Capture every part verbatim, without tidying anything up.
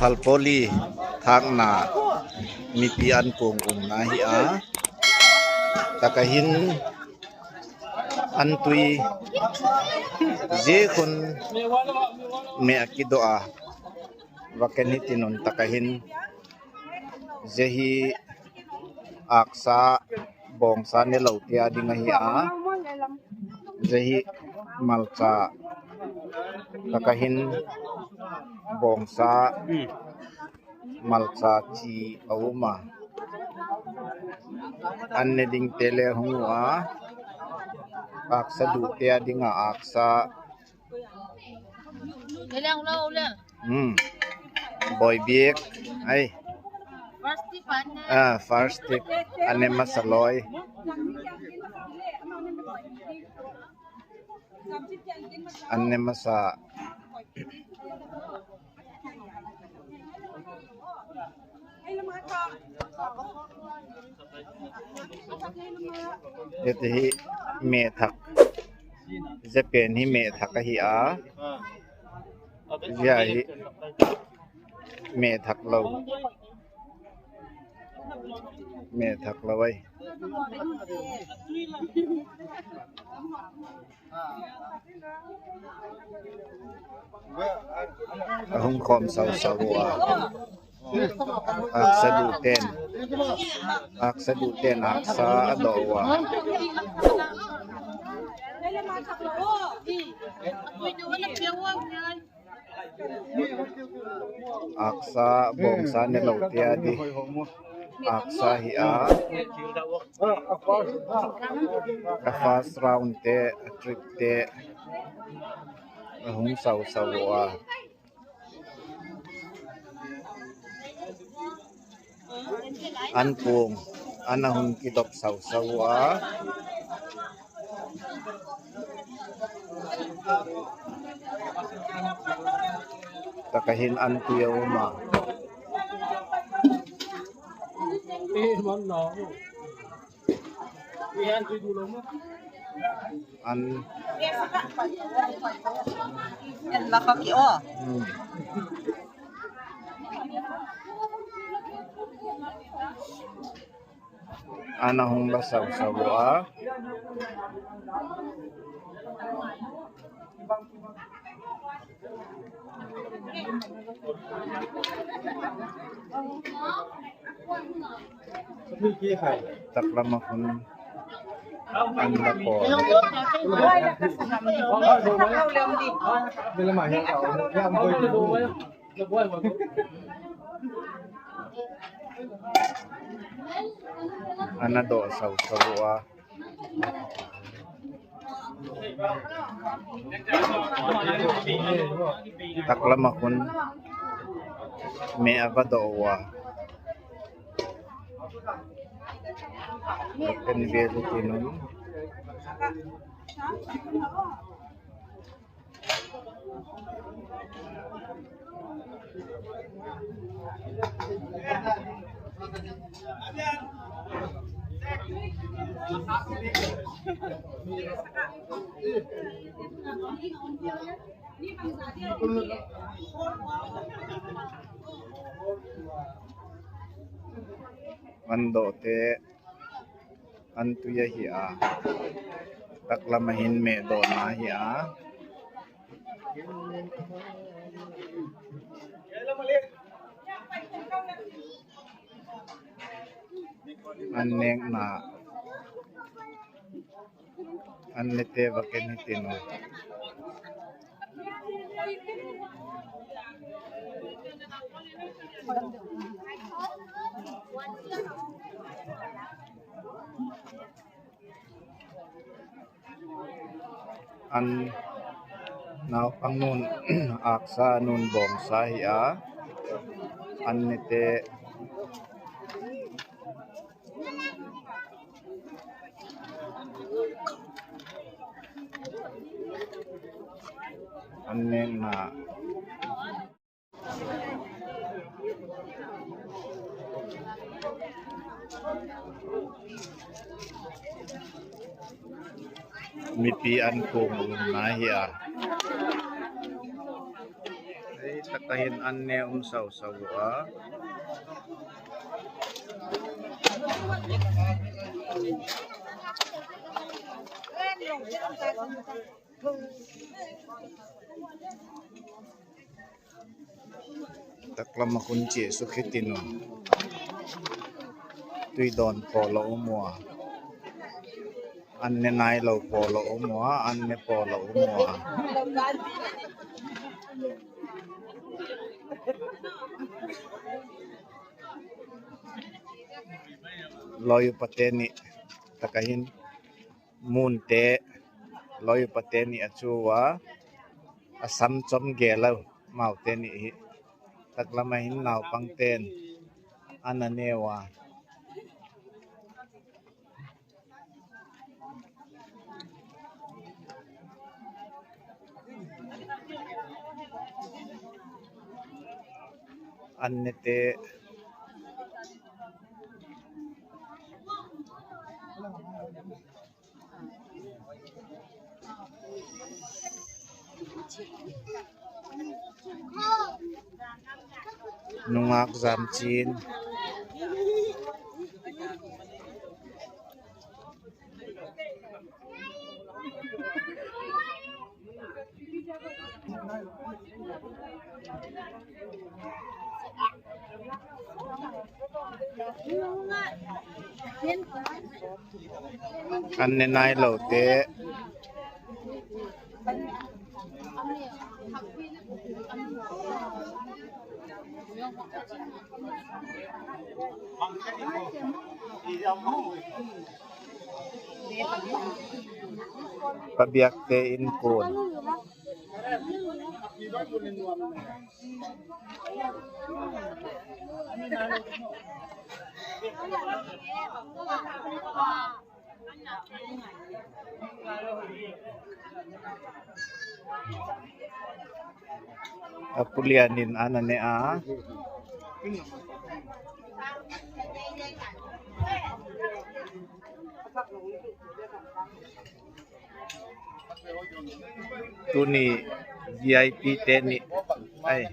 Thalpoli thakna mipi an kung umna hi a. Takahin an tui jekun me akidoa. Waken hitinun takahin jehi aksa bongsa ne lautia dinga hi a. Jehi malsa takahin bongsa malsa chi auma. Anne ding tele hungua aksa dutia dinga aksa. Hmm. Boy biek. Ai. Ah, first tip. Ane masa loy. Ane masa. Ete hi methak. Jepen hi methak hi a. Ya hi methak lau. Methak lau ai. Ahung kom sau sau a. Aksa duten. Aksa duten, aksa adowa. Aksa bongsa ne lautia di. Aksa hi a. Ka first round te, trip te. Ahung sau sau a. An pung, an ahung kidok sau sau a. Takahin an kuya uma. An. An la kaki o. Hmm. Ana hungga sau sau a. Taklama kun anda ko. Ana do sau sau a. Taklama kun me aba do wa. Ken belu tinun. Mando te. An tuya hi a. Taklama hin me do na hi a. An nek na. An nete ba ke nete no. An naupang nun aksa nun bongsa hi a. An nete An nek na. Mipi an kung na hi a. Takahin an ne umsaw-sawa. Taklama kun chi sukhitinun. Tuidon polo umua. An ne nailo polo umua, an ne polo umua. Loyu pateni takahin. Munte, loyu pateni achuwa, asam chom gelaw, mau teni ihi. Taklama hin nau pangten, ananewa. Annete. Nungak zamchin. An ne nai lote. Pabiak te in kun. Apulianin anane a. Tuni V I P teni. Ai.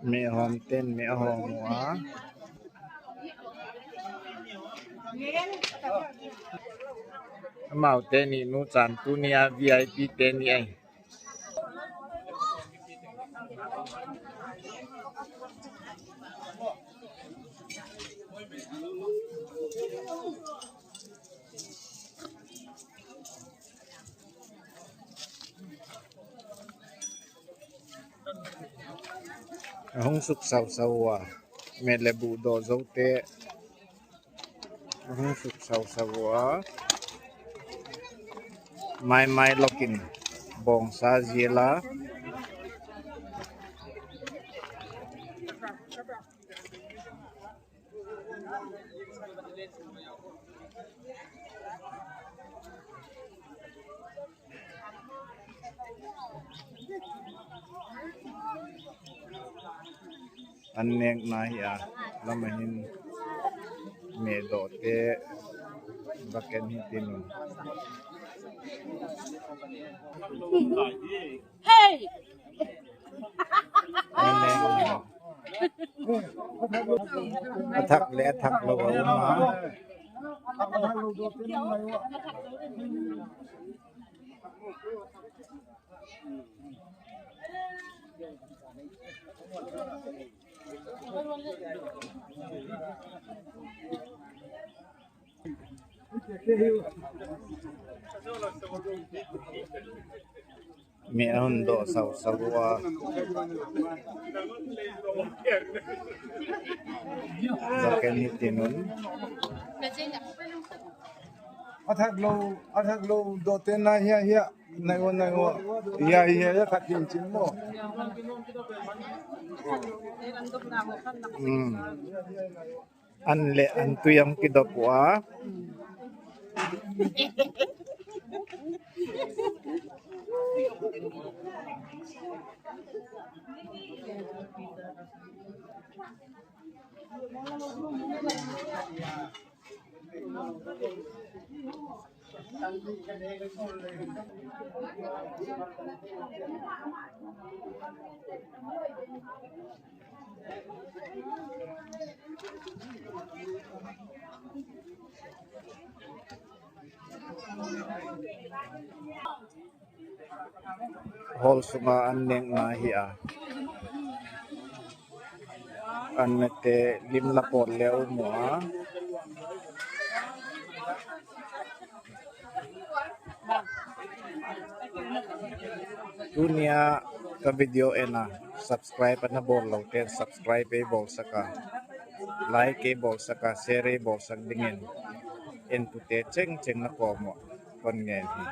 Mehon ten mehon wa. Mau teni nu chantunia V I P teni ai. Ahung suk sau-sau wa. Mele bu do zote. Ahung suk sau-sau wa. Mai mai lokin. Bong sa ziela. An nek na hia lama hin me do te baken hitinun. Hey! Athak le, athak lo wa uma. Mi aun do sau-sau wa. Baken hitinun. Athak lo, athak lo do te na hia hia. Naiwa, naiwa. Hia hia ya katin chin mo. Hmm. An le an tuyang kidogo a. Hol sunga an neng na hi a. An nete lim la por leu mua. Dunia ka video ena subscribe na bor lo te subscribe e bor saka. Like e bor saka, share e bor sak dingin. En tu te cheng cheng na komo kon ngen hi.